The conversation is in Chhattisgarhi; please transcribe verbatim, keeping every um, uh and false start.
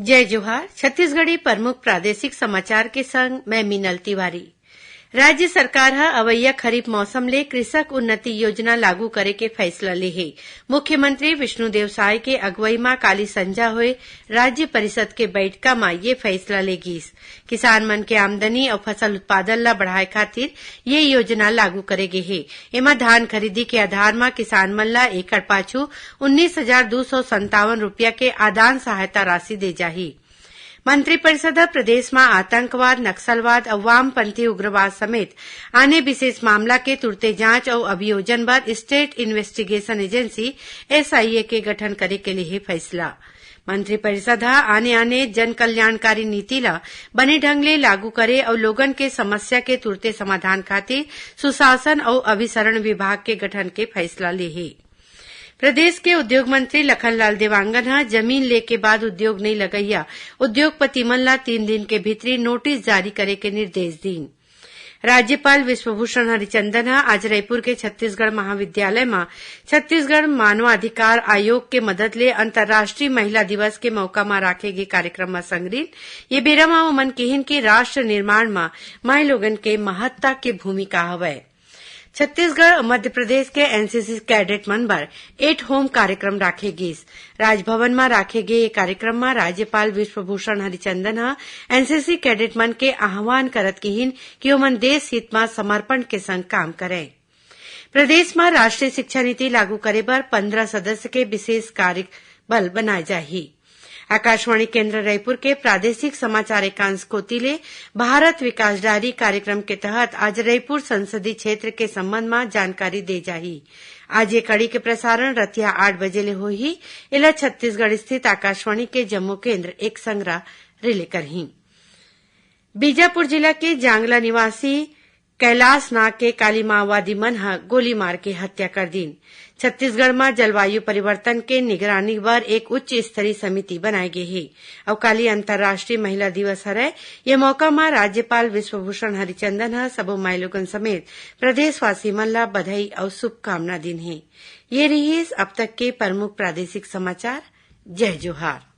जय जोहार। छत्तीसगढ़ी प्रमुख प्रादेशिक समाचार के संग मैं मीनल तिवारी। राज्य सरकार ह अवइया खरीफ मौसम ले कृषक उन्नति योजना लागू करे के फैसला ले हे। मुख्यमंत्री विष्णुदेव साय के अगुवई म काली संझा होए राज्य परिषद के बैठका म ये फैसला ले गीस। किसान मन के आमदनी अउ फसल उत्पादन ल बढ़ाए खातिर ये योजना लागू करे गे हे। एमा धान खरीदी के आधार म किसान मन ल एकड़ पाछू उन्नीस हजार दू सौ संतावन रुपया के आदान सहायता राशि दे जाही। मंत्रिपरिषद ह प्रदेश म आतंकवाद, नक्सलवाद अउ वामपंथी उग्रवाद समेत आने विशेष मामला के तुरते जांच अउ अभियोजन बर स्टेट इन्वेस्टिगेशन एजेंसी, एसआईए, के गठन करे के लेहे फैसला। मंत्रिपरिषद ह आने-आने जन कल्याणकारी नीति ल बने ढंग ले लागू करे अउ लोगन के समस्या के तुरते समाधान खातिर सुशासन अउ अभिसरण विभाग के गठन के फैसला लेहे। प्रदेश के उद्योग मंत्री लखनलाल देवांगन ह जमीन लेके बाद उद्योग नइ लगइया उद्योगपति मन ल तीन दिन के भीतरी नोटिस जारी करे के निर्देश दीन। राज्यपाल विश्वभूषण हरिचंदन ह आज रईपुर के छत्तीसगढ़ महाविद्यालय म छत्तीसगढ़ मानवाधिकार आयोग के मदद ले अंतर्राष्ट्रीय महिला दिवस के मौका म राखे गे कार्यक्रम म संगरीन। ये बेरा म ओमन किहिन कि राष्ट्र निर्माण म माईलोगन के महत्ता के भूमिका हवय। छत्तीसगढ़ अउ मध्य प्रदेश के एनसीसी कैडेट मन बर एट होम कार्यक्रम राखे गीस। राजभवन म राखे गे ये कार्यक्रम म राज्यपाल विश्वभूषण हरिचंदन ह एनसीसी कैडेट मन के आह्वान करत किहिन कि ओमन देश हित म समर्पण के संग काम करय। प्रदेश म राष्ट्रीय शिक्षा नीति लागू करे बर पंद्रह सदस्य के विशेष कार्य बल बनाए जाही। आकाशवाणी केंद्र रईपुर के प्रादेशिक समाचार एकांश कोति ले भारत विकास डायरी कार्यक्रम के तहत आज रईपुर संसदीय क्षेत्र के संबंध म जानकारी दे जाही। आज ये कड़ी के प्रसारण रतिहा आठ बजे ले होही। एला छत्तीसगढ़ स्थित आकाशवाणी के जम्मो केंद्र एक संगरा रिले करही। बीजापुर जिला के जांगला निवासी कैलाश नाग के काली माओवादी मन ह गोली मार के हत्या कर दीन। छत्तीसगढ़ म जलवायु परिवर्तन के निगरानी बर एक उच्च स्तरीय समिति बनाए गे हे। अउ काली अंतर्राष्ट्रीय महिला दिवस हरय। ये मौका म राज्यपाल विश्वभूषण हरिचंदन ह सबो माईलोगन समेत प्रदेशवासी मन ल बधाई अउ शुभकामना दीन हे। ये रिहिस अब तक के प्रमुख प्रादेशिक समाचार। जय जोहार।